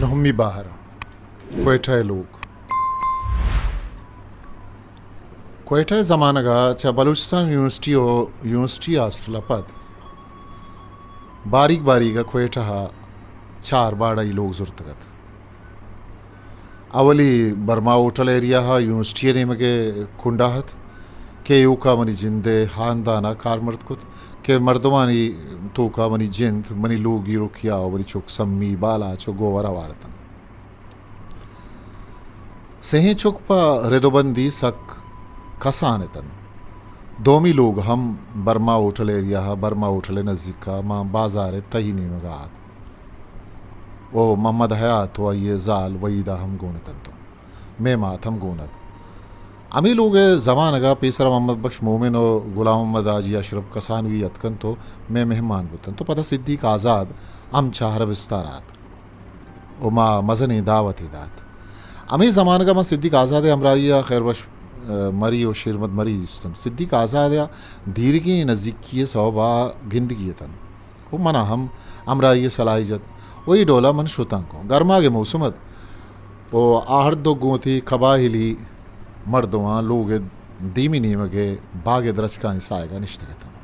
مہمی باہر، کوئٹہ ءِ لوگ۔ کوئٹہ ءِ زمانگ ءَ چہ بلوچستان یونیورسٹی ءُ یونیورسٹی ہاسٹل ءَ پد باریگ باریگ ءَ کوئٹہ ءَ چار باڑائی لوگ زرتگ ات۔ اولی برما ہوٹل ایریا ءَ یونیورسٹی ءِ نیمگ ءِ کنڈا ات کہ ایوکا منی جند ءِ ہاندان ءَ کارمرد کت کہ مردمانی توکا منی جند، منی لوگ، گیروکیا ءُ منی چک سمی، بالاچ ءُ گوھر ہوار اتنت۔ سہیں چک پہ رد ءُ بندی سک کسان اتنت۔ دومی لوگ ہم برما ہوٹل ایریا ءَ، برما ہوٹل ءِ نزیک ءَ ماں بازار ءِ تہی نیمگ ءَ ات۔ او محمد حیات ءُ آئی ءِ زال وحیدہ ہم گون اتنت ءُ مئے مات ہم گون ات۔ ہمے لوگ ءِ زمانگ ءَ پیسر ءَ محمد بخش مومن ءُ غلام محمد حاجی اشرف کسانوی اتکنت ءُ مئے مہمان بوتنت ءُ پدا صدیق آزاد ہم چہ عربستان ءَ ات ءُ ما مزنیں دعوتے دات۔ ہمے زمانگ ءَ من صدیق آزاد ءِ ہمراہی ءَ خیر بخش، ءَ، مری ءُ شیرمد مری دیستم۔ صدیق آزاد ءَ دیرگیں نزیکی ءِ سوب ءَ گندگی اتنت۔ ءُ من ءَ ہم ہمراہی ءِ صلاحی جت ءُ اے ڈول ءَ من شتاں گوں۔ گرماگ ءِ موسم ات ءُ آ ہر دو گوں وتی قبائلی مردماں لوگ ءِ دیمی نیمگ ءِ باگ ءِ درچکانی ساہگ ءَ نشتگ اتنت۔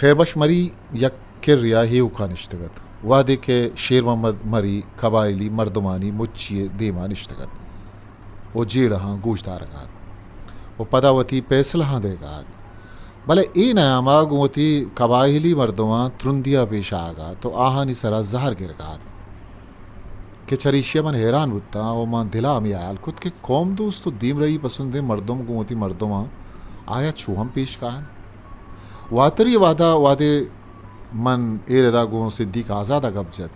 خیر بخش مری یک کرے ءَ ایوکا نشتگ ات، وہدے کہ شیر محمد مری قبائلی مردمانی مچی ءِ دیم ءَ نشتگ ات ءُ جیڑہاں گوش دارگ ءَ ات ءُ پدا وتی پیسلہاں دئیگ ءَ ات۔ بلے اے نیام ءَ گوں وتی قبائلی مردماں ترندی ءَ پیش آہگ ءَ ات ءُ آہانی سرا زہر گرگ ءَ ات کہ چریشی ءَ من حیران بوتاں ءُ من دل ءَ ہمے ہیال کت کہ قوم دوست ءُ دیمرئی پسندیں مردم گوں وتی مردماں آیا چو ہم پیش کاینت۔ واتری ءِ وہد ءَ وہدے من اے رد ءَ گوں صدیق آزاد ءَ گپ جت،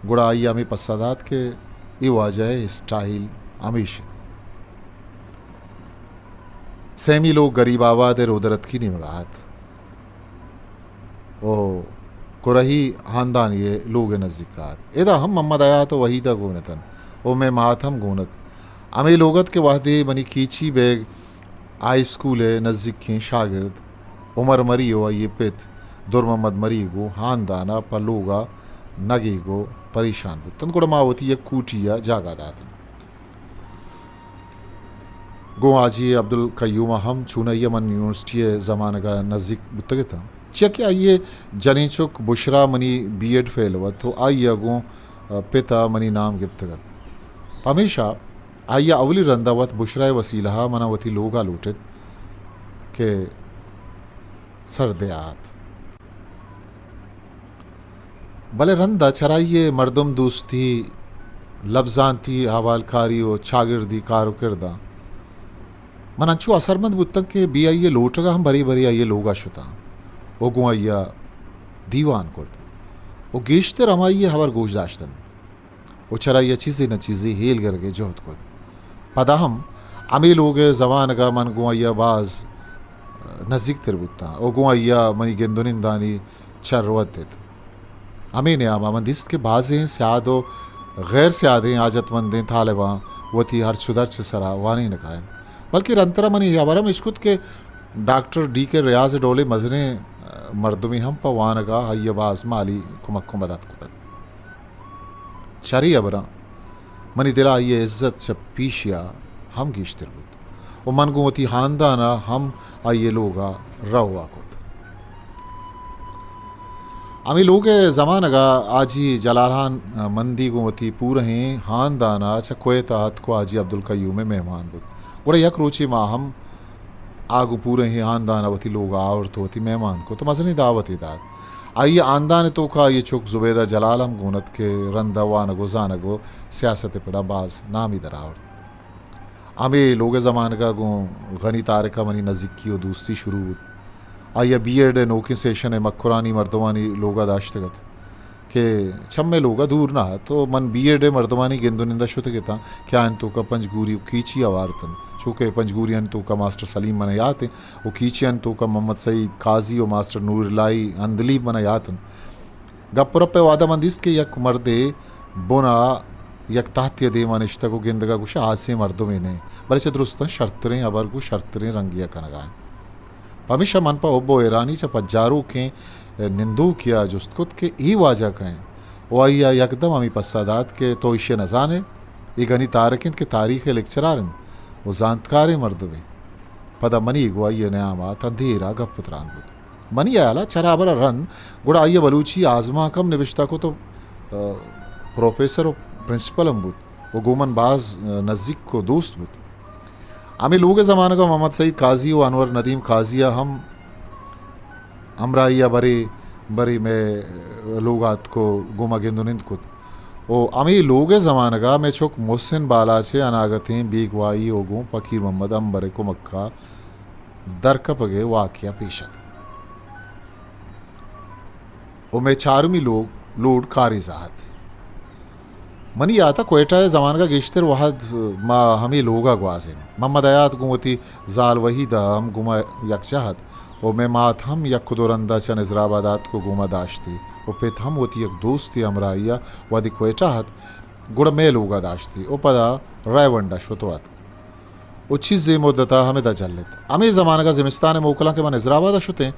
گڑا آئی ءَ ہمے پسہ دات کہ اے واجہ ءِ اسٹائل ہمیش انت۔ سیمی لوگ گریب آباد ءِ رودرتکی نیمگ ءَ ات ءُ کرہی ہاندانی ءِ لوگ ءِ نزیک ءَ ات۔ ادا ہم محمد حیات ءُ وحیدہ گون اتنت ءُ مئے مات ہم گون ات۔ ہمے لوگ ات کہ وہدے منی کیچی بیگ ہائی اسکول ءِ نزیکیں شاگرد عمر مری ءُ آئی ءِ پت در محمد مری گوں ہاندان ءَ پہ لوگ ءَ نگیگ ءُ پریشان بوتنت، گڑا ما وتی یک کوٹی ءَ جاگہ داتنت۔ گوں حاجی عبدالقیوم ءَ ہم چونائی ءَ من یونیورسٹی ءِ زمانگ ءَ نزیک بوتگ اتاں، چیا کہ آئی ءِ جنیں چک بشرا منی بی ایڈ فیلو ات ءُ آئی ءَ گوں پت ءَ منی نام گپتگ ات۔ پمیشا آئی ءَ اولی رند ءَ وت بشرا ءِ وسیلہ ءَ من ءَ وتی لوگ ءَ لوٹت کہ سر دیات۔ بلے رند ءَ چرائی ءِ مردم دوستی، لبزانتی حوالکاری ءُ چاگردی کار ءُ کرداں من انچو اثرمند بوتاں کہ بے آئی ءِ لوٹگ ءَ ہم برے برے آئی ءِ لوگ ءَ شتاں ءُ گوں آئی ءَ دیوان کت ءُ گیشتر ہمائی ءِ ہبر گوش داشتن ءُ چرائی ءَ چیزے نہ چیزے ہیل گرگ ءِ جہد کت۔ پدا ہم ہمے لوگ ءِ زمانگ ءَ من گوں آئی ءَ باز نزیک تر بوتاں ءُ گوں آئی ءَ منی گند ءُ نندانی چر ودت۔ ہمے نیام ءَ من دیست کہ بازیں سیاد ءُ غیر سیادیں حاجتمندیں طالباں وتی ہرچ ءُ درچ ءِ سرا وانینگ ءَ انت، بلکیں رندتر ءَ من اے ہبر ہم اشکت کہ ڈاکٹر ڈی کے ریاض ءِ ڈولیں مزنیں مردمے ہم پہ وانگ ءَ آئی ءَ باز مالی کمک ءُ مدد کتگ۔ چرے ہبراں منی دل ءَ آئی ءِ عزت چہ پیشی ءَ ہم گیشتر بوت ءُ من گوں وتی ہاندان ءَ ہم آئی ءِ لوگ ءَ روا کت۔ ہمے لوگ ءِ زمانگ ءَ حاجی جلال خان مندی گوں وتی پورہیں ہاندان ءَ چہ کویت ءَ اتک ءُ حاجی عبدالقیوم ءِ مہمان بوت۔ گڑا یک روچے ما ہم آ گوں پورہیں ہاندان ءَ وتی لوگ ءَ آورت ءُ وتی مہمان کت ءُ مزنیں دعوتے دات۔ آئی ءِ ہاندان ءِ توک ءَ آئی ءِ چک زبیدہ جلال ہم گون ات کہ رند ءَ وانگ ءُ زانگ ءُ سیاست ءِ پڑ ءَ باز نامی در آورت۔ ہمے لوگ ءِ زمانگ ءَ گوں غنی طارق ءَ منی نزیکی ءُ دوستی شروع بوت۔ آئی ءَ بی ایڈ ءِ نوکیں سیشن ءِ مکرانی مردمانی لوگ ءَ داشتگ ات کہ چہ مئے لوگ ءَ دور نہ ات ءُ من بی ایڈ ءِ مردمانی گند ءُ نند ءَ شتگ اتاں کہ آیانی توک ءَ پنجگوری ءُ کیچی ہوار اتنت، چو کہ پنجگوریانی توک ءَ ماسٹر سلیم من ءَ یات انت ءُ کیچیانی توک ءَ محمد سعید قاضی ءُ ماسٹر نور الہی عندلیب من ءَ یات انت۔ گپ ءُ رپ ءِ وہد ءَ من دیست کہ یک مردے بن ءَ یک تہتے ءِ دیم ءَ نشتگ ءُ گندگ ءَ گوش ئے ہاسیں مردمے نہ انت، بلے چہ درستاں شرتریں ہبر گوں شرتریں رنگے ءَ کنگ ءَ انت۔ پمیشا من پہ حب ءُ حیرانی چہ پجاروکیں نندوکے ءَ جست کت کہ اے واجہ کئے انت؟ و آئی ءَ یکدم ہمے پسہ دات کہ تو ایشی ءَ نہ زان ئے، اے گنی تارک انت کہ تاریخ ءِ لیکچرار انت و زانتکاریں مردمے۔ پدا منی گوں آئی ءِ نیام ءَ تاں دیر ءَ گپ و تران بوت۔ منی ہیال ءَ چہ ہبر ءَ رند گڑا آئی ءَ بلوچی آزمانک ہم نبشتہ کت و، آ، پروفیسر و پرنسپل ہم بوت و گوں من باز، آ، نزیک و دوست بوت۔ ہمے لوگ ءِ زمانگ ءَ محمد سعید قاضی و انور ندیم قاضی ءَ ہم ہمراہی ءَ برے برے مئے لوگ ءَ اتک و گوں ما گند و نند کت۔ و ہمے لوگ ءِ زمانگ ءَ مئے چک محسن بالاچ ءِ اناگتیں بیگواہی و گوں فقیر محمد امبر ءِ کمک ءَ درکپگ ءِ واقعہ پیش اتک۔ و مئے چارمی لوگ لوڈ کاریز ءَ ات۔ منی یات ءَ کوئٹہ ءِ زمانگ ءَ گیشتر وہد ما ہمے لوگ ءَ گوازین۔ محمد حیات گوں وتی زال وحید ءَ ہم گوں ما یکجاہ ات و مئے مات ہم یک دو رند ءَ چہ نظر آباد ءَ اتک و گوں ما داشتی و پت ہم وتی یک دوستے ہمراہی ءَ وہدے کوئٹہ ات، گڑا مئے لوگ ءَ داشتی و پدا رائیونڈ ءَ شت و اتک۔ و چیزے مدت ءَ ہمدا جلت۔ ہمے زمانگ ءَ زمستان ءِ موکلاں کہ من نظر آباد ءَ شتیں،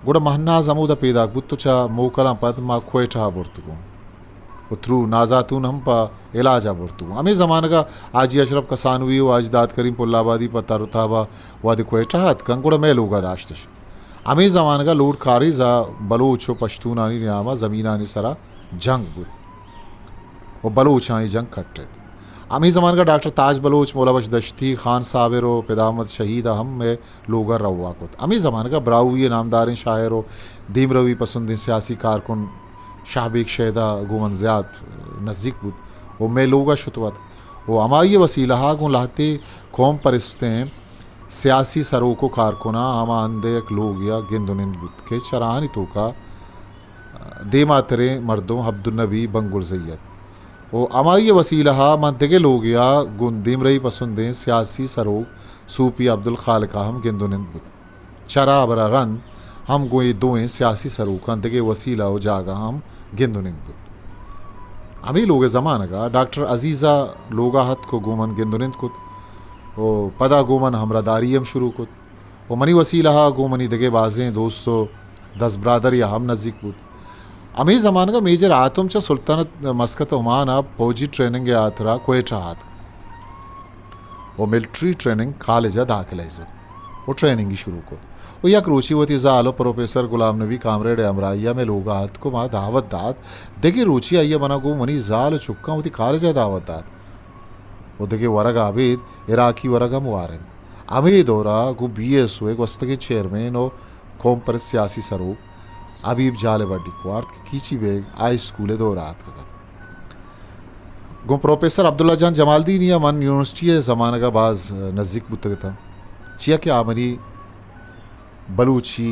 گڑا مہناز ہمودا پیداک بوت و چہ موکلاں پد ما کوئٹہ ءَ برتگوں و ترو نازاتون ہم پہ علاج ءَ برتگوں۔ ہمے زمانگ ءَ حاجی اشرف کسانوی و حاجی داد کریم پل آبادی پہ تر و تاب ءَ وہدے کوئٹہ ءَ اتکن، گڑا مئے لوگ ءَ داشتش۔ ہمے زمانگ ءَ لوڈ کاریز ءَ بلوچ و پشتونانی نیام ءَ زمینانی سرا جنگ بوت و بلوچاں اے جنگ کٹت۔ ہمے زمانگ ءَ ڈاکٹر تاج بلوچ، مولا بخش دشتی، خان صابر و پدا احمد شہید ءَ ہم مئے لوگ ءَ روا کت۔ ہمے زمانگ ءَ براہوئی ءِ نامداریں شاعر و دیمروی پسندیں سیاسی کارکن شاہ بیگ شیدا گوں من زیات نزیک بوت و مئے لوگ ءَ شت و اتک و ہمائی ءِ وسیلہ ءَ گوں لہتے قوم پرستیں سیاسی سروک و کارکناں ہما ہند ءِ یک لوگے ءَ گند و نند بوت کہ چراہانی توکا دیماتریں مردم عبدالنبی بنگلزئی ات و ہمائی ءِ وسیلہ ءَ من دگہ لوگے ءَ گوں دیمرئی پسندیں سیاسی سروک صوفی عبدالخالق ءَ ہم گند و نند بوت۔ چرا ہبر ءَ رند ہم گوں اے دوئیں سیاسی سروکاں دگہ وسیلہ و جاگہاں ہم گند و نند بوت۔ ہمے لوگ ءِ زمانگ ءَ ڈاکٹر عزیزہ لوگ ءَ اتک و گوں من گند و نند کت و پدا گوں من ہمراہداری ہم شروع کت و منی وسیلہ ءَ گوں منی دگہ بازیں دوست و دزبرادرے ءَ ہم نزیک بوت۔ ہمے زمانگ ءَ میجر حاتم چہ سلطنت مسقط عمان ءَ پوجی ٹریننگ ءِ ہاترا کوئٹہ ءَ اتک و ملٹری ٹریننگ کالج ءَ داخلہ ئے زرت و ٹریننگی شروع کت و یک روچے وتی زال و پروفیسر غلام نبی کامریڈ ءِ ہمراہی ءَ مئے لوگ ءَ اتک و ما دعوت دات۔ دگہ روچے آئی ءَ منا گوں منی زال و چکاں وتی کالج ءَ دعوت دات و دگہ ورگ ءَ ابید عراقی ورگ ہم وارینت۔ ہمے دور ءَ گوں بی ایس او ءِ گوستگیں چیئرمین و قوم پرست سیاسی سروک حبیب جالب ءَ ڈیک وارت کہ کیچی بیگ ہائی اسکول ءِ دور ءَ اتکگ ات۔ گوں پروفیسر عبداللہ جان جمالدینی ءَ من یونیورسٹی ءِ زمانگ ءَ باز نزیک بوتگ اتاں، چیا کہ آ منی بلوچی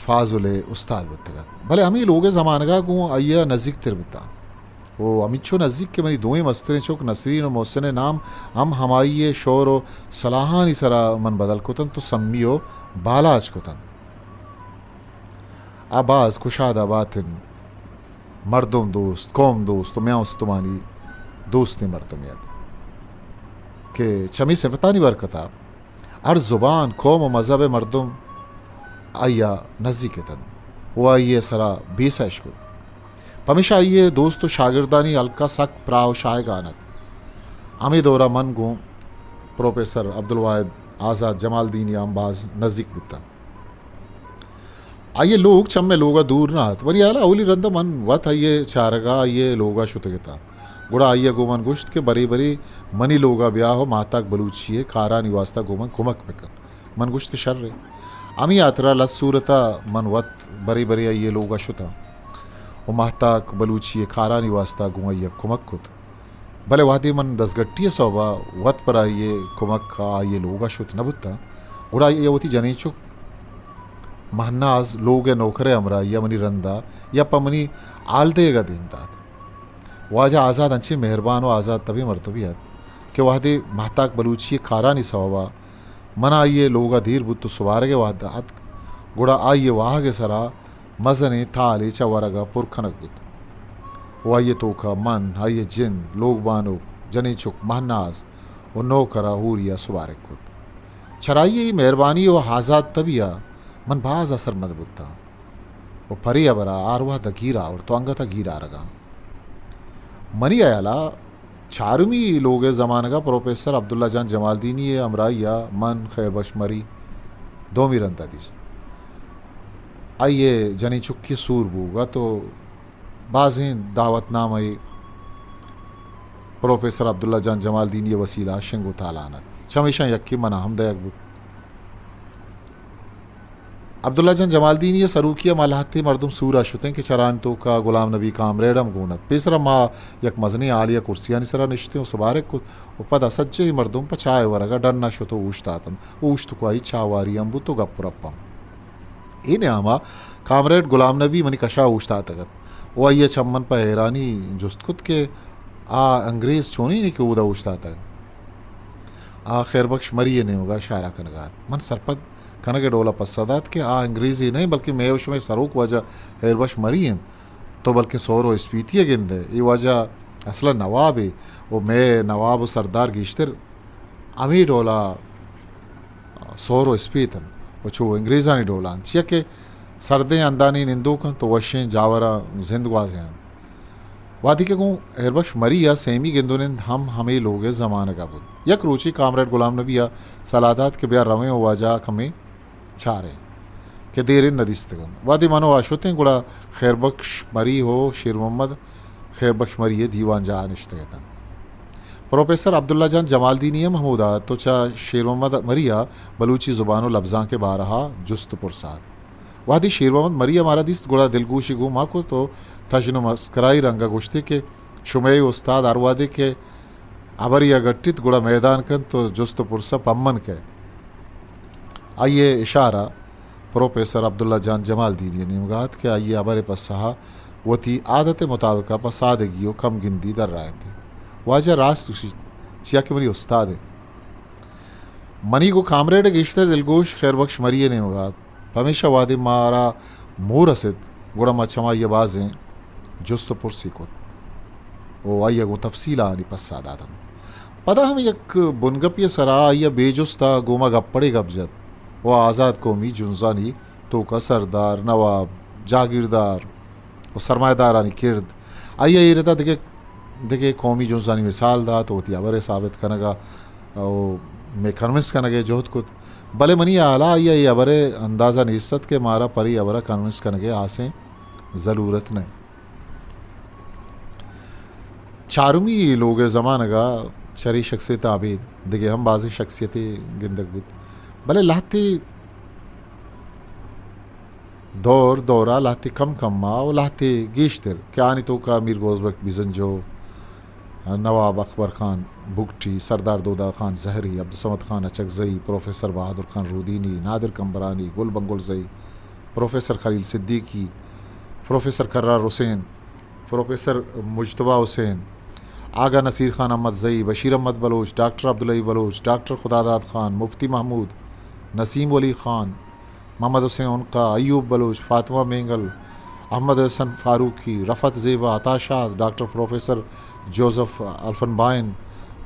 فاضل ءِ استاد بوتگ ات، بلے ہمے لوگ ءِ زمانگ ءَ گوں آئی ءَ نزیک تر بوتاں۔ و ہمینچو نزیک کہ منی دوئیں مستریں چک نسرین و محسن ءِ نام ہم ہمائی ءِ شور و سلاہانی سرا من بدل کتنت و سمی و بالاچ کتنت۔ آ باز کشادہ باتن، مردم دوست، قوم دوست و میان استمانی دوستیں مردمے ات کہ چمی صفتانی برکت ءَ ہر زبان، قوم و مذہب ءِ مردم آئی ءَ نزیک اتنت و آئی ءِ سرا بیسہ اش کت۔ پمیشا آئی ءِ دوست و شاگردانی حلقہ سک پراہ و شاہگان ات۔ ہمے دور ءَ من گوں پروفیسر عبدالواحد آزاد جمالدینی ءَ ہم باز نزیک بوتاں۔ آئی ءِ لوگ چہ مئے لوگ ءَ دور نہ ات۔ منی ہیال ءَ اولی رند ءَ من وت آئی ءِ چارگ ءَ آئی ءِ لوگ ءَ شتگ اتاں۔ گڑا آئی ءَ گوں من گوشت کہ برے برے منی لوگ ءَ بیا و ماہتاک بلوچی ءِ کارانی واستا گوں من کمک بکن۔ من گوشت کہ شر ءِ۔ ہمے ہاترا لس صورت ءَ من وت برے برے آئی ءِ لوگ ءَ شتاں و ماہتاک بلوچی ءِ کارانی واستا گوں آئی ءَ کمک کت۔ بلے وہدے من دزگٹی ءِ سوب ءَ وت پر آئی ءِ کمک ءَ آئی ءِ لوگ ءَ شت نہ بوتاں، گڑا آئی ءَ وتی جنین چک مہناز لوگ ءِ نوکر ءِ ہمراہی ءَ منی رند ءَ یا پہ منی ہال دئیگ ءَ دیم دات۔ واجہ آزاد انچیں مہربان و آزات تبیں مردمے ات کہ وہدے ماہتاک بلوچی ءِ کارانی سوب ءَ من آئی ءِ لوگ ءَ دیر بوت و سبارگ ءِ وہد ءَ اتک، گڑا آئی ءِ واہگ ءِ سرا مزنیں تالے چہ ورگ ءَ پر کنگ بوت و آئی ءِ توک ءَ من، آئی ءِ جند، لوگ بانک، جنین چک مہناز و نوکر ءَ ہوری ءَ سبارگ کت۔ چرائی ءِ اے مہربانی و آزات تبی ءَ من باز اثرمند بوتاں۔ و پرے ہبرا ہر وہد گیر آورت و انگت گیر آرگا۔ منی ہیالا چارمی لوگ ءِ زمانگ ءَ پروفیسر عبداللہ جان جمالدینی ءِ ہمراہی ءَ من خیر بخش مری دومی رند ءَ دیست۔ آئی ءِ جنین چکی سور بوگ ءَ تو بازیں دعوت نامہ پروفیسر عبداللہ جان جمالدینی ءِ وسیلہ ءَ شنگ و تالان ات۔ چمیشاں یکے من ءَ ہم دئیگ بوت۔ عبداللہ جان جمالدینی ءِ سروکی ءَ ما لہتے مردم سور ءَ شتیں کہ چرانی توک ءَ غلام نبی کامریڈ ہم گون ات۔ پیسر ءَ ما یک مزنیں ہالے ءَ کرسیانی سر ءَ نشتیں و سبارگ کت و پدا سجہیں مردم پہ چاہ ءِ ورگ ءَ ڈن ءَ شت و اوشتاتنت و اوشتکواہی چاہ واری ہم بوت و گپ و رپ ہم۔ اے نیام ءَ کامریڈ غلام نبی منی کش ءَ اوشتاتگ ات و آئی ءَ چہ من پہ حیرانی جست کت کہ آ انگریز چونیں کہ اودا اوشتاتگ؟ آ خیر بخش مری ءِ نیمگ ءَ اشارہ کنگ ءَ ات۔ من سرپد کنگ ءِ ڈول ءَ پسہ دات کہ آ انگریزے نہ انت، بلکیں مئے و شمئے سروک واجہ خیر بخش مری انت۔ تو بلکیں سور و اسپیتی ءَ گندئے۔ اے واجہ اصل ءَ نوابے و مئے نواب و سردار گیشتر ہمے ڈول ءَ سور و اسپیت انت و چو انگریزانی ڈول ءَ انت، چیا کہ سردیں ہندانی نندوک انت و وشیں جاوراں زند گوازیننت۔ وہدے کہ گوں خیر بخش مری ءَ سیمی گند و نند ہم ہمے لوگ ءِ زمانگ ءَ بوت۔ یک روچے کامریڈ غلام نبی ءَ صلاح دات کہ بیا رویں و واجہ ءَ کمے چاریں کہ دیریں ندیستگ انت۔ وہدے من و آ شتیں گڑا خیر بخش مری و شیر محمد خیر بخش مری ءِ دیوان جاہ ءَ نشتگ اتنت۔ پروفیسر عبداللہ جان جمالدینی ہم ہمودا ات و چہ شیر محمد مری ءَ بلوچی زبان و لبزانک ءِ بارہ ءَ جست و پرس ءَ ات۔ وہدے شیر محمد مری ءَ مارا دیست گڑا دلگوشی گوں ما کت و تژن و مسکرائی رنگ ءَ گوشتی کہ شمئے استاد ہر وہدے کہ ہبرے ءَ گٹیت گڑا میدان کنت و جست و پرس ءَ پمن کئیت۔ آئی ءِ اشارہ پروفیسر عبداللہ جان جمالدینی ءِ نیمگ ءَ ات کہ آئی ءِ ہبر ءِ پسہ ءَ وتی عادت ءِ مطابق ءَ پہ سادگی و کم گندی درائینت۔ واجہ راست گوشیت، چیا کہ منی استاد انت۔ منی گوں کامریڈ ءَ گیشتر دلگوش خیر بخش مری ءِ نیمگ ءَ ات۔ پمیشا وہدے مارا موہ رست گڑا ما چمائی ءَ بازیں جست و پرسے کت و آئی ءَ گوں تفصیل آنی پسہ داتنت۔ پدا ہم یک بنگپے ءِ سرا آئی ءَ بے جست ءَ گوں ما گپڑے گپ جت و آزات قومی جنزانی توک ءَ سردار، نواب، جاگیردار و سرمایہ دارانی کرد، آئی ءَ اے رد ءَ دگہ دگہ قومی جنزانی مثال دات و وتی ہبر ءِ ثابت کنگ ءَ و مئے کنونس کنگ ءِ جہد کت، بلے منی ہیال ءَ آئی ءَ اے ہبر ءِ اندازہ نیست ات کہ مارا پرے ہبر ءَ کنونس کنگ ءِ ہاسیں ضلورت نہ انت۔ چارمی لوگ ءِ زمانگ ءَ چرے شخصیت ءَ ابید دگہ ہم بازیں شخصیتے گندگ بوت، بلے لہتے دور دور ءَ لہتے کم کم ءَ و لہتے گیشتر کہ آنی توک ءَ میر غوث بخش بزنجو، نواب اکبر خان بگٹی، سردار دودا خان زہری، عبدالصمد خان اچکزئی، پروفیسر بہادر خان رودینی، نادر قمبرانی، گل بنگلزئی، پروفیسر خلیل صدیقی، پروفیسر کرار حسین، پروفیسر مجتبیٰ حسین، آغا نصیر خان احمد زئی، بشیر احمد بلوچ، ڈاکٹر عبدالحی بلوچ، ڈاکٹر خداداد خان، مفتی محمود، نسیم ولی خان، محمد حسین عنقا، ایوب بلوچ، فاطمہ مینگل، احمد حسن فاروقی، رفعت زیبا، عطا شاد، ڈاکٹر پروفیسر جوزف الفنبائن،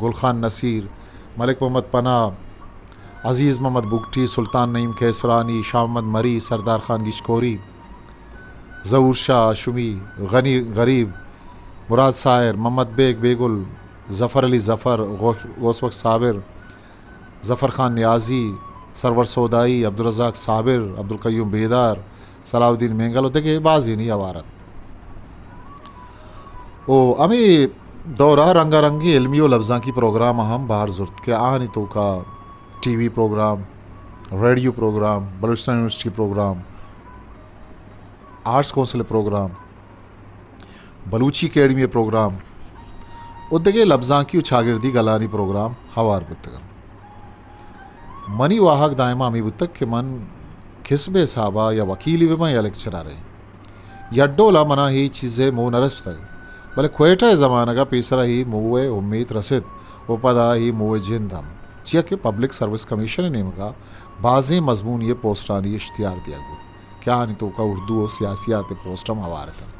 گل خان نصیر، ملک محمد پناہ، عزیز محمد بگٹی، سلطان نعیم قیصرانی، شاہ محمد مری، سردار خان گیشکوری، ظہور شاہ ہاشمی، غنی غریب، مراد ساحر، محمد بیگ بیگل، ظفر علی ظفر، غوث، غوث بخش صابر، ظفر خان نیازی، سرور سودائی، عبدالرزاق صابر، عبدالقیوم بیدار، صلاح الدین مینگل و دگہ بازینے ہوار ات۔ و ہمے دور ءَ رنگا رنگیں علمی و لبزانکی پروگرام ہم بہر زرت کہ آہانی توک ءَ T V programme, radio programme, Balochistan university programme, arts council programme, Balochi academy programme و دگہ لبزانکی و چاگردی گلانی پروگرام ہوار بوتگ انت۔ منی واہگ دائما ہمے بوتگ کہ من کسب ءِ حساب ءَ یا وکیلے بہ باں یا لیکچررے۔ یک ڈول ءَ منا اے چیز ءِ موہ نہ رستگ، بلے کوئٹہ ءِ زمانگ ءَ پیسرا اے موہ ءِ امیت رست و پدا اے موہ ءِ جند ہم، چیا کہ پبلک سروس کمیشن ءِ نیمگ ءَ بازیں مضمونی ءِ پوسٹانی اشتہار دیگ بوت کہ آہانی توک ءَ اردو و سیاسیات ءِ پوسٹ ہم ہوار اتنت۔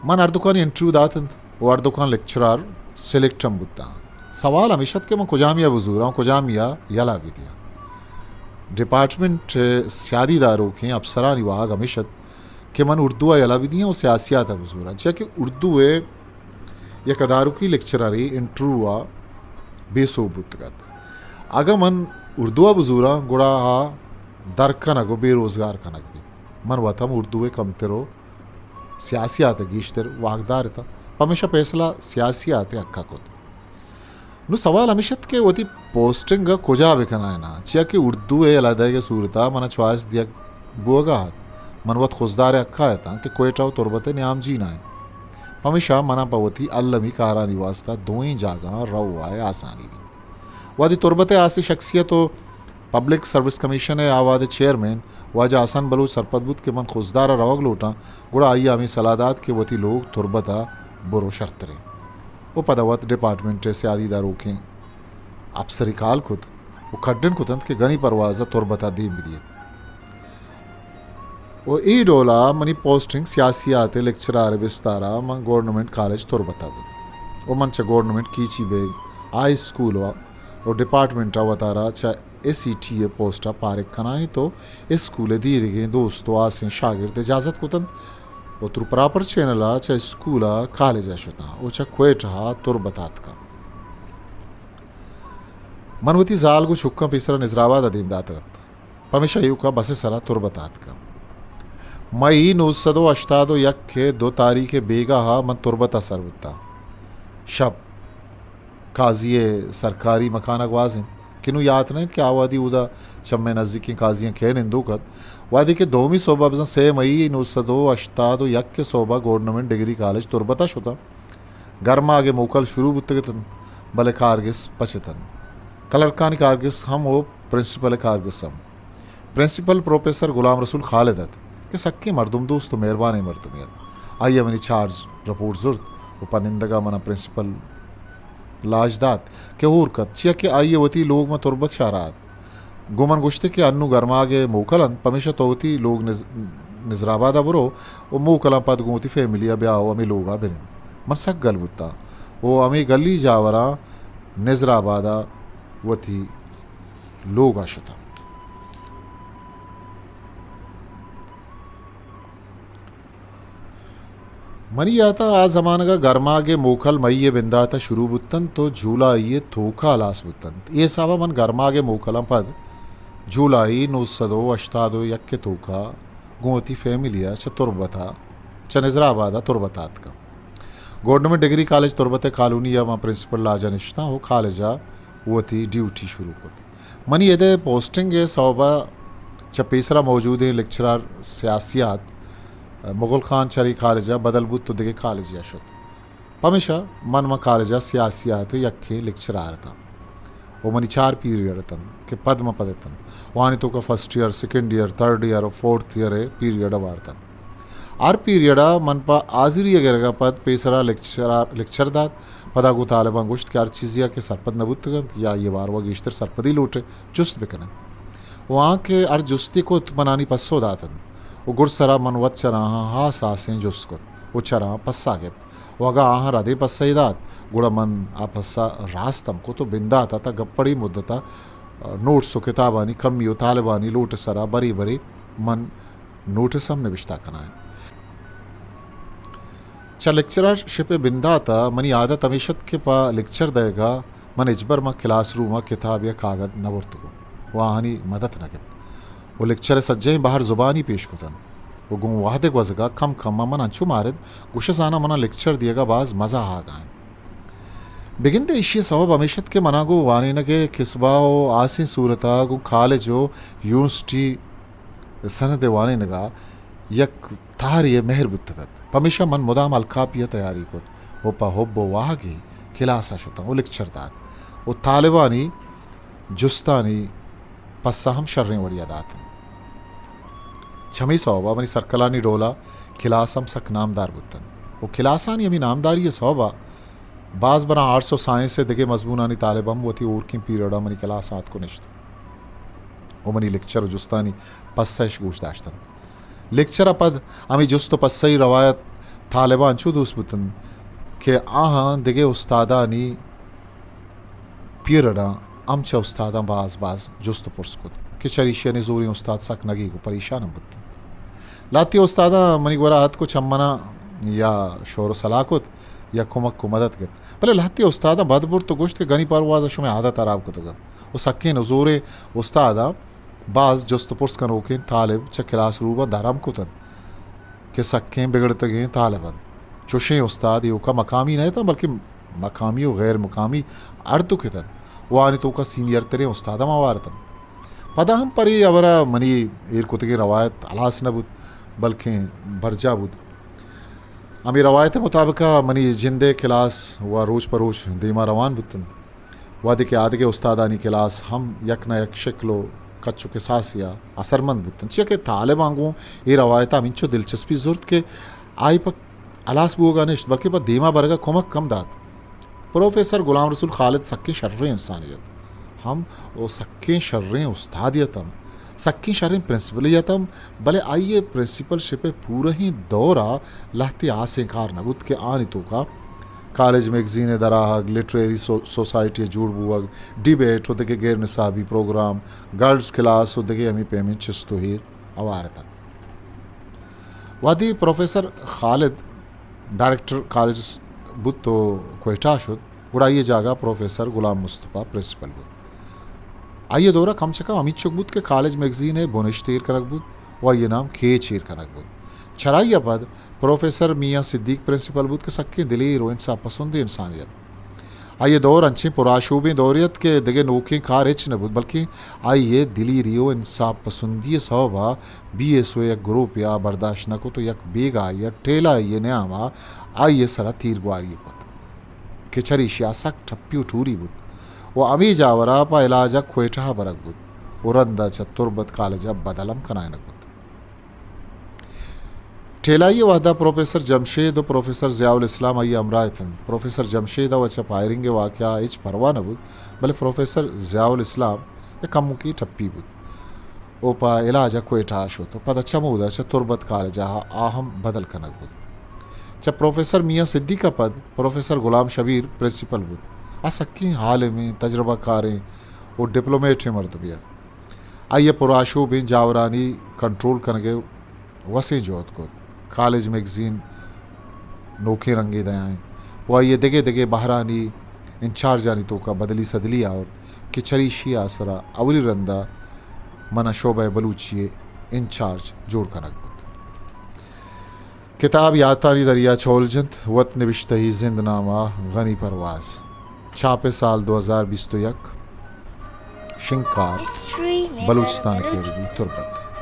من ہردوکانی انٹرویو دات انت و ہردوکاں لیکچرار سلیکٹ ہم بوتاں۔ سوال ہمیش ات کہ من کجامی ءَ بزوراں و کجامی ءَ یلہ بدیاں۔ ڈیپارٹمنٹ ءِ سیادی داروکیں افسرانی واہگ ہمیش ات کہ من اردو ءَ یلہ بدیاں و سیاسیات ءَ بزوراں، چیا کہ اردو ءِ یک ادارکی لیکچررے انٹرویو ءَ بے سوب بوتگ ات۔ اگاں من اردو ءَ بزوراں، گڑا آ در کنگ و بے روزگار کنگ بیت۔ من وت ہم اردو ءِ کمتر و سیاسیات ءِ گیشتر واہگدار اتاں، پمیشا پیسلہ سیاسیات ءِ حق ءَ کت۔ نوں سوال ہمیش ات کہ وتی پوسٹنگ ءَ کجا بہ کنائیناں، چیا کہ اردو ءِ یلہ دئیگ ءِ صورت ءَ من ءَ چوائس دیگ بوگ ءَ ات۔ من وت خضدار ءِ حق ءَ اتاں کہ کوئٹہ و تربت ءِ نیام جین ءَ انت۔ پمیشا من ءَ پہ وتی المی کارانی واستا دوئیں جاگہاں رو ءَ آسانی بیت۔ وہدے تربت ءِ ہاسیں شخصیت و پبلک سروس کمیشن ءِ آ وہد ءِ چیئرمین واجہ حسن بلوچ سرپد بوت کہ من خضدار ءَ روگ لوٹاں، گڑا آئی ءَ ہمے سلاہ دات کہ وتی لوگ تربت ءَ برو شرتریں۔ و پدا وت ڈیپارٹمنٹ ءِ سیادی داروکیں افسرے کال کت و کڈن کتنت کہ گنی پرواز ءَ تربت ءَ دیم بدیت۔ و اے ڈول ءَ منی پوسٹنگ سیاسیات ءِ لیکچرار ءِ بستار ءَ من گورنمنٹ کالج تربت ءَ بوت و من چہ government Kechi Beg high school ءَ و ڈیپارٹمنٹ ءَ وتارا چہ ایس ای ٹی ءِ پوسٹ ءَ پارگ کنائینت و اسکول ءِ دیریگیں دوست و ہاسیں شاگرد اجازت کتنت و تھرو پراپر چینل ءَ چہ اسکول ءَ کالج ءَ شتاں و چہ کوئٹہ ءَ تربت ءَ آتکاں۔ من وتی زال گوں چکاں پیسرا نظر آباد ءَ دیم داتگ ات، پمیشا ایوکا بس ءِ سرا تربت ءَ آتکاں۔ مئی نو سد و ہشتاد و یک ءِ دو تاریخ ءِ بیگاہ ءَ من تربت ءَ سر بوتاں۔ شپ قاضی ءِ سرکاری مکان ءَ گواز انت کہ نوں یات نہ انت کہ آ وہدی اودا چہ مئے نزیکیں قاضیاں کئے نندوک ات۔ وہدے کہ دومی سہب ءَ بزاں سئے مئی نو سد و ہشتاد و یک ءِ سہب ءَ گورنمنٹ ڈگری کالج تربت ءَ شتاں۔ گرماگ ءِ موکل شروع بوتگ اتنت، بلے کارگس پچ اتنت۔ کلرکانی کارگس ہم و پرنسپل ءِ کارگس ہم۔ پرنسپل پروفیسر غلام رسول خالد ات کہ سکیں مردم دوست و مہربانیں مردمے ات۔ آئی ءَ منی چارج رپورٹ زرت و پہ نندگ ءَ من ءَ پرنسپل لاج دات کہ ہور کت، چیا کہ آئی ءِ وتی لوگ ماں تربت شہر ءَ ات۔ گوں من گوشت کہ انوں گرماگ ءِ موکل انت، پمیشا تو وتی لوگ نز-، نظر آباد ءَ برو و موکلاں پد گوں وتی فیملی ءَ بیا و ہمے لوگ ءَ بنند۔ من سک گل بوتاں و ہمے گلی جاوراں نظر آباد ءَ وتی لوگ ءَ شتاں۔ منی یات ءَ آ زمانگ ءَ گرماگ ءِ موکل مئی ءِ بندات ءَ شروع بوتنت و جولائی ءِ توک ءَ ہلاس بوتنت۔ اے حساب ءَ من گرماگ ءِ موکلاں پد جولائی نو سد و ہشتاد و یک ءِ توک ءَ گوں وتی فیملی ءَ چہ تربت ءَ، چہ نظر آباد ءَ تربت ءَ آتکاں۔ گورنمنٹ ڈگری کالج تربت ءِ کالونی ءَ من پرنسپل لاج ءَ نشتاں و کالج ءَ وتی ڈیوٹی شروع کت۔ منی اد ءِ پوسٹنگ ءِ سوب ءَ چہ پیسرا موجودیں لیکچرار سیاسیات مغل خان چری کالج ءَ بدل بوت و دگہ کالجے ءَ شت۔ پمیشا من ماں کالج ءَ سیاسیات ءِ یکیں لیکچرار اتاں و منی چار پیریڈ اتنت کہ پد ماں پد اتنت۔ وانی توکا first year, second year, third year و فورتھ ایئر ءِ پیریڈ ءَ وارتنت۔ ہر پیریڈ ءَ من پہ حاضری ءِ گرگ ءَ پد پیسرا لیکچرار، لیکچر دات۔ پدا گوں طالباں گوشت کہ ہر چیزے ءَ کہ سرپد نہ بوتگ انت یا آئی ءِ باروا گیشتر سرپدی لوٹ ئے، جست بہ کن انت۔ و آں کہ ہر جستے کت، من آنی پسو دات انت و گڈسرا من وت چراہاں ہاس ہاسیں جست کت و چراہاں پسہ گپت و اگاں آہاں ردیں پسہ یے دات، گڑا من آ پسہ راست ہم کت و بندات ءَ تاں گپڑی مدت ءَ نوٹس و کتابانی کمی و طالبانی لوٹ ءِ سرا برے برے من نوٹس ہم نبشتہ کنائینت۔ چہ لیکچرر شپ ءِ بندات ءَ منی عادت ہمیش ات کہ پہ لیکچر دئیگ ءَ من ہچبر ماں کلاس روم ءَ کتاب یا کاگد نہ برتگ و آہانی مدت نہ گپت و لیکچر ءِ سجہیں بہر زبانی پیش کتنت و گوں وہد ءِ گوزگ ءَ کم کم ءَ من انچو مارت گوش زاناں من ءَ لیکچر دیگ ءَ باز مزہ آہگ ءَ انت۔ بگندے ایشی ءِ سوب ہمیش ات کہ من ءَ گوں وانینگ ءِ کسب ءَ و ہاسیں صورت ءَ گوں کالج و یونیورسٹی سند ءِ وانینگ ءَ یک تہرے ءِ مہر بوتگ ات۔ پمیشا من مدام الکاپی ءَ تیاری کت و پہ حب و واہگے کلاس ءَ شتاں و لیکچر دات و طالبانی جستانی پسہ ہم شریں وڑی ءَ دات انت۔ چمے سوب ءَ منی سرکلانی ڈول ءَ کلاس ہم سک نامدار بوت انت و کلاسانی ہمے نامداری ءِ سوب ءَ باز براں آرٹس و سائنس ءِ دگہ مضمونانی طالب ہم وتی ہورکیں پیریڈ ءَ منی کلاس ءَ اتک و نشت و منی لیکچر و جستانی پسہ اش گوش داشت انت۔ لیکچر ءَ پد ہمے جست و پسہی روایت طالباں انچو دوست بوت انت کہ آہاں دگہ استادانی پیریڈاں ہم چہ استاداں باز باز جست و پرس کت۔ کہ چریشی ءَ نزوریں استاد سک نگیگ ءُ پریشان ہم بوت انت۔ لہتیں استاداں منی گورا اتک ءُ چہ منا یا شور ءُ سلاہ کت یا کمک ءُ مدد گپت، بلے لہتیں استاداں بد برت ءُ گوشت کہ گنی پرواز ءَ شمئے عادت ہراب کتگ انت ءُ سکیں نزوریں استاداں باز جست ءُ پرس کنوکیں طالب چہ کلاس روماں در ہم کت انت کہ سکیں بگڑتگیں طالب انت۔ چوشیں استاد ایوکا مقامی نہ اتنت، بلکیں مقامی ءُ غیر مقامی ہر دو کت انت ءُ آنی توکا سینئر تریں استاد ہم ہوار اتنت۔ پدا ہم پرے ہبرا منی ایر کتگیں روایت ہلاس نہ بوت، بلکیں برجاہ بوت۔ ہمے روایت ءِ مطابقا منی جند ءِ کلاس ءُ روچ پہ روچ دیما روان بوت انت۔ وہدے کہ آدگہ استادانی کلاس ہم یک نہ یک شکل ءُ کچ ءُ کساسے ءَ اثرمند بوت انت، چیا کہ طالباں گوں اے روایت ءَ ہمینچو دلچسپی زرت کہ آئی پہ ہلاس بوگ ءَ نشت، بلکیں پہ دیما برگ ءَ کمک ہم دات۔ پروفیسر غلام رسول خالد سکیں شریں انسانے ات ہم ءُ سکیں شریں استادے ات ہم، سکیں شریں پرنسپلے ات ہم، بلے آئی ءِ پرنسپل شپ ءِ پورہیں دور ءَ لہتے ہاسیں کار نہ بوت کہ آنی توکا کالج میگزین ءِ دراہگ، لٹریری سو-، سوسائٹی ءِ جوڑ بوگ، ڈیبیٹ ءُ دگہ غیر نصابی پروگرام، گرلز کلاس ءُ دگہ ہمے پیمیں چست ءُ ایر ہوار اتنت۔ وہدے پروفیسر خالد ڈائریکٹر کالج بوت ءُ کوئٹہ شت، گڑا آئی ءِ جاگہ پروفیسر غلام مصطفی پرنسپل بوت۔ آئی ءِ دور ءَ کم چہ کم ہمینچک بوت کہ کالج میگزین ءِ بنشت ایر کنگ بوت ءُ آئی ءِ نام کیچ ایر کنگ بوت۔ چرائی ءَ پد پروفیسر میاں صدیق پرنسپل بوت کہ سکیں دلیر ءُ انصاف پسندیں انسانے ات۔ آئی ءِ دور انچیں پرآشوبیں دورے ات کہ دگہ نوکیں کار ہچ نہ بوت، بلکیں آئی ءِ دلیری ءُ انصاف پسندی ءِ سوب ءَ بی ایس او ءِ یک گروپے ءَ برداشت نہ کت ءُ یک بیگاہے ءَ ٹیلائی ءِ نیام ءَ آئی ءِ سرا تیرگواری کت کہ چریشی ءَ سک ٹپی ءُ ٹوری بوت ءُ ہمے جاور ءَ پہ علاج ءَ کوئٹہ ءَ برگ بوت ءُ رند ءَ چہ تربت کالج ءَ بدل ہم کنائینگ بوت۔ ٹیلائی ءِ وہد ءَ پروفیسر جمشید ءُ پروفیسر ضیاء الاسلام آئی ءِ ہمراہ اتنت۔ پروفیسر جمشید ءَ وَ چہ فائرنگ ءِ واقعہ ءَ ہچ پرواہ نہ بوت، بلے پروفیسر ضیاء الاسلام یک کمکے ٹپی بوت ءُ پہ علاج ءَ کوئٹہ ءَ شت ءُ پدا چمودا چہ تربت کالج ءَ آ ہم بدل کنگ بوت۔ چہ پروفیسر میاں صدیق ءَ پد پروفیسر غلام شبیر پرنسپل بوت۔ آ سکیں عالمیں، تجربہ کاریں ءُ ڈپلومیٹیں مردمے ات۔ آئی ءَ پرآشوبیں جاورانی کنٹرول کنگ ءِ وسیں جہد کت۔ کالج میگزین نوکیں رنگے دیائینت ءُ آئی ءَ دگہ دگہ بہرانی انچارجانی توکا بدلی سدلی آورت کہ چریشی ءِ آسرا اولی رندا منا شعبہ بلوچی ءِ انچارج جوڑ کنگ بوت۔ کتاب یاتانی دریا چول جنت، وت نبشتہی زند نامہ غنی پرواز، چاپ سال دو ہزار بیست و یک، شنگکار، بلوچستان اکیڈمی، تربت۔